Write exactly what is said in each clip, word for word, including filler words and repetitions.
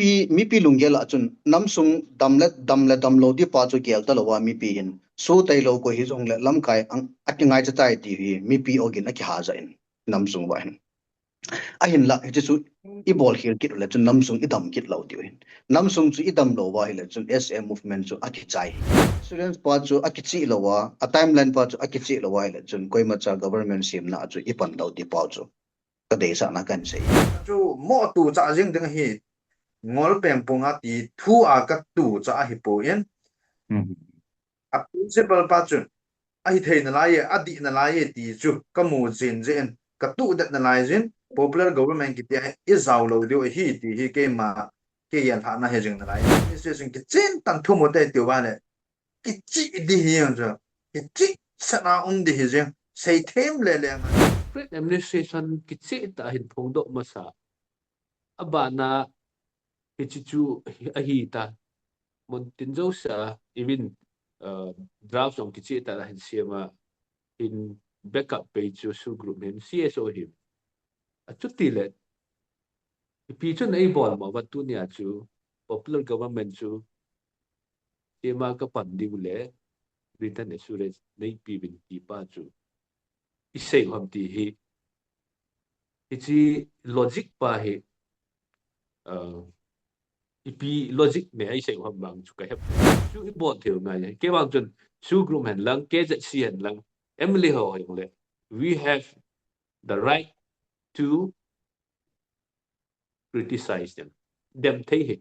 mipi, mipi lunggel a chun namsung dam le, dam le dam lou di pa chu gel ta lou a mipi hin. Su tai lou koi hi jong le lamkai ang, a kingai cha tai ti hi mipi ogin a kihaja in namsung va hin. Ahinla, hichu chu i bol khel kit le chun namsung i dam kit lou diu hin. Namsung chu i dam lou va hile chun S A movement chu a kichai. Insurance pa chu a kichi lou va, a timeline pa chu a kichi lou va hile chun koima cha government semna chu i pan lou di pa chu ka deisahna kan sei. Chu mo tu cha jing ding hi ngol peng pung a ti thu a ka tu cha ahi po in. Mhm. A principle pa chun, ahi thei nalai e, a dih nalai e ti chu ka mu jin jin, ka tu det nalai jin, popular government kiti a i jao lou diu ahi ti hi keima, kei yan thana he jing nalai. Administration kichen tan thu mo te ti va le, kichi di hi ang chu, kichi sana um di hi jing, sei them le le. Great administration kichi ta hin phongdoh masa. Abana hichi chu ahi ta. Mun tin jouse a, even, uh, draft jong kichi ta la hin siam a, hin backup pei chu SoO group hin C S O hin. Achuti le, ipi chu nei bol mo va tunia chu popular government chu siam a ka pan diu le written assurance nei pe uvin ti pa chu i sei u ham ti hi. Hichi logic pa hi, uh, ipi logic nei a i sei u ham vang chu ka he. Chu i bol thei u ngai. Kei vang chun SoO group hen lang, K Z C hen lang, M L A ho hen le, we have the right to criticize them. Dem thei hi.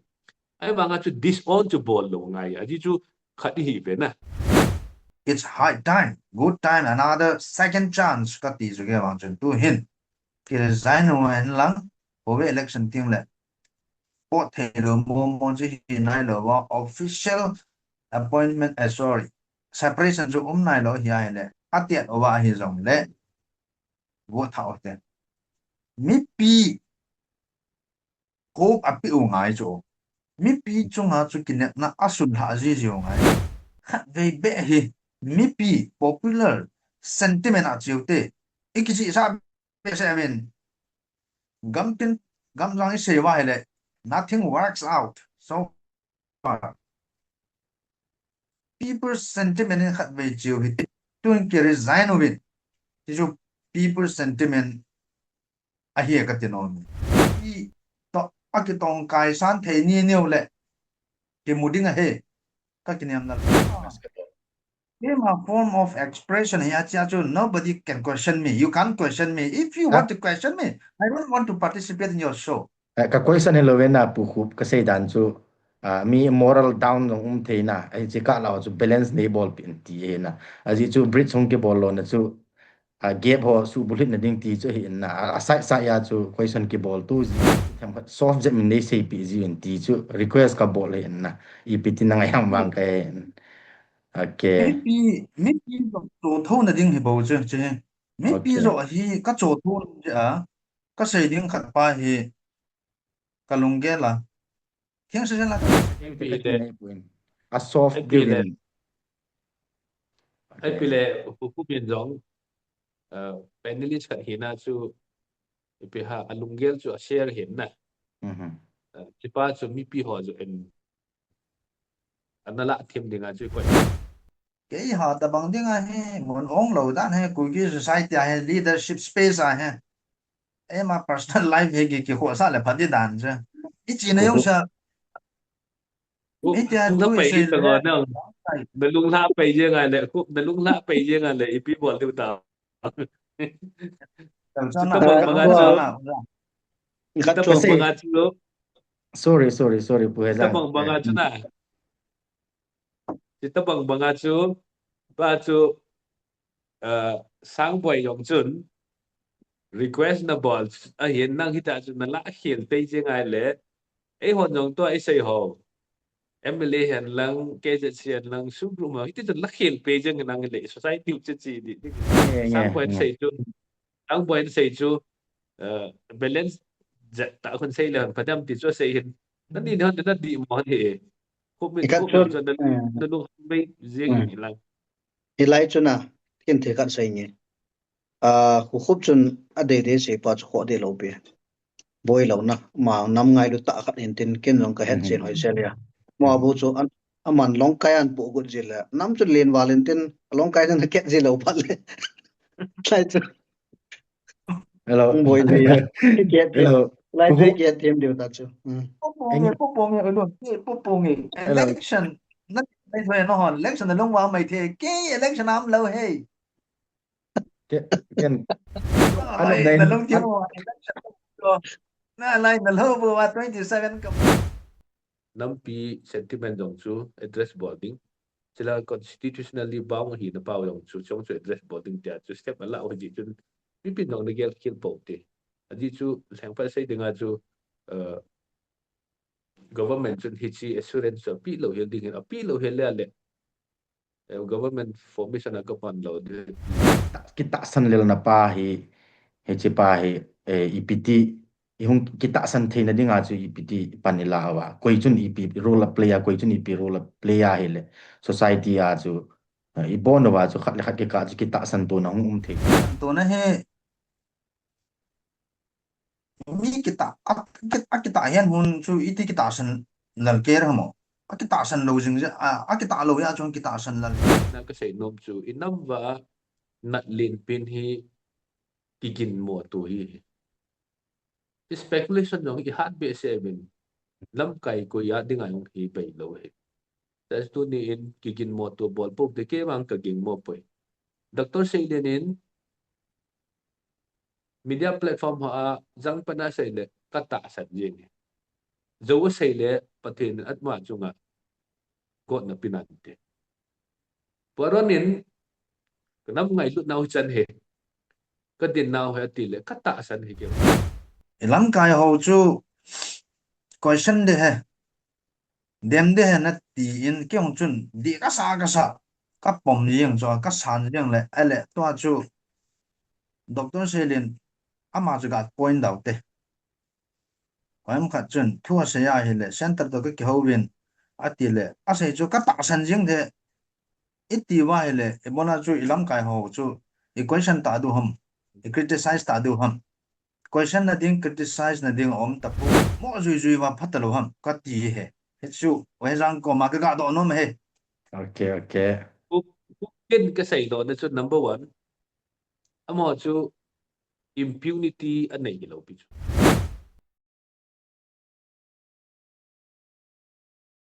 Ahivang a chu disown chu bol lou ngai. Ajeh chu khat ihi ve na. It's high time, good time, another second chance kati chu kei vang chun tu hin. Ki resign u hen lang, hobe election teng le. Pot thei lou mo mo chu hi nai lou va official appointment, eh, sorry. Separation chu um nai lou hi a hi le. Atiat u va hi jong le. Vote thah u te. Mipi hope a pe u ngai chu. Mipi chunga chu kinepna a sun lha ji ji u ngai. Khat vei be hi. Mipi popular sentiment a chiu te. I kichi sa be se min. Gam tin, gam jang i sei va hi le. Nothing works out. So, people sentiment in khat vei chiu hi. Tun ki resign u vin. Ti chu people sentiment ahi ka ti nom. I to a kitong kai san thei ni neu le. Ki mu ding ahi. Ka kiniam na. Keima form of expression hi a chia chu nobody can question me. You can't question me. If you want to question me, I don't want to participate in your show. Eh, ka question hi lou ve na Pu Khup ka sei dan chu, ah, mi moral down jong um thei na. Ahi chi ka lau chu balance nei bol pi ti hi na. Ajeh chu bridge hung kibol lou na chu, ah, gap ho subulhit na ding ti chu hi na. A, a side side a chu question kibol tu ji. Themkhat soft jep in nei sei pi ji in ti chu request ka bol hi na. Ipi ti na ngai ham vang ka he. Okay. Mipi, mipi jong chotho na ding hi bou chu, chu hi. Mipi jong hi ka chotho na ding a, ka sei ding khat pa hi ka lunggel a. Theng se la. A soft ding. Ai pi le, pu pu min jong, uh, panelist khat hi na chu, ipi ha, a lunggel chu a share hin na. Mhm. Uh, kipa chu mipi ho chu en Ana lah them ding a chu koi. Kei ha tabang ding a hi, mun ong lou dan hi, Kuki society a hi, leadership space a hi. Eima personal life hi ki, kikhohsah le pha di dan chu. I chi na jong sa. Khu, i tia khu na tu pai sei hi ta le. Na. Na lung lah pai jeng a le, khu, na lung lah pai jeng a le, ipi bol diu ta. Tam sa na, tabang bang a chu. Tabang bang a chu. Sorry, sorry, sorry, Pu Hezang. Tabang bang a chu na. Chuti tabang bang a chu, pa chu, uh, Sangboi jong chun, request na bol, ahin nang hita chu na lah khel tei jeng a le, eihon jong tua i sei ho. M L A hen lang, K Z C hen lang, SoO group ho, hiti chun lah khel pe jeng nang le, society u che chi di. Yeah, yeah, Sangboi yeah. Sei chu, Sangboi sei chu, uh, balance jat ta khun sei le hon pha dam ti chu sei hin. Nani ni hon na di mo hi. Khu min, khu min chu na, eh, na lung mei jeng ni lang. Hilai chu na, kin the khat sei nge. Ah, Pu Khup chun a dei dei sei pa chu khoh dei lou pi. boi lou na, ama nam ngailut tah khat in tin ken jong ka het jin hoi sel ya. Mo abu chu an, aman Longkai an pu gut jin le, nam chu len val in tin, Longkai na ket jin lou phat le. Lai chu. Hello. Boi ni ya. Ket. Hello. Lai chu ket them deu ta chu. Hmm. Pu Pung e, Pu Pung e, ulu. Pu Pung e. Hello. Election. Na, na, na, no hon. Election na long wa mai the. Ke election am lou he. Ke, ken. Ai, ano na na in, lung ti an mo, election. Na lai na lo bu wa twenty seven ka. Nampi sentiment jong chu address bol ding. Chule constitutionally bound hi na pau jong chu, chong chu address bol ding tia chu step ala ho ji chun. Mipi jong na gel khel po te. Aji chu lheng pa sei dinga chu, uh, government chun hichi assurance chu api lou hel ding hin, api lou hel le le. Eh, government formation a ka pan lou ding. Kitahsan lel na pa hi, hichi pa hi, eh, ipi ti, i hung kitahsan theina dinga chu ipi ti pan i la uva. Koi chun ipi role a play a, koi chun ipi role a play a hi le. Society a chu, eh, i bon uva chu khat le khat kikah chu kitahsan tona hung um thei. Tona hi, mi kitah, a, a kitah hian hun chu iti kitahsan lal ker hamo. A kitahsan lo jing je, a, a kitah lo ya chun kitahsan lal. Na ka sei nom chu, i nam va nat lin pin hi kigin mo tu hi. I speculation jong i hat be se vin. Lamkai ko ya dinga jong hi bei lo hi. Tes tu ni in kigin mo tu bol pok de ke mang ka ging mo poi. Doctor Seilen in media platform ha a jang pana sei le ka tahsan jing. Zo sei le Pathen in atma chunga gotna pinan te. Puaron in ka nam ngailut nau chan he. Ka din nau he ati le ka tahsan he ke. I Lamkai ho chu question de he. Dem de he na ti in kei hong chun di ka sa ka sa. Ka pom jing chu ka san jing le ale tua chu Doctor Seilen ama chu ka point dau te. Koim khat chun thu a sei a hi le center to ka kiho vin ati le a sei chu ka tahsan jing the. I ti va hi le i bona chu i Lamkai ho chu i question ta du ham, i criticize ta du ham. Question na ding, criticize na ding om ta pu. Mo jui jui va phat lo ham ka ti he. He chu we jang ko ma ka ga do nom he. Okay, okay. Ken ka sei do na chu number one. Amo chu impunity a nei lo pi chu.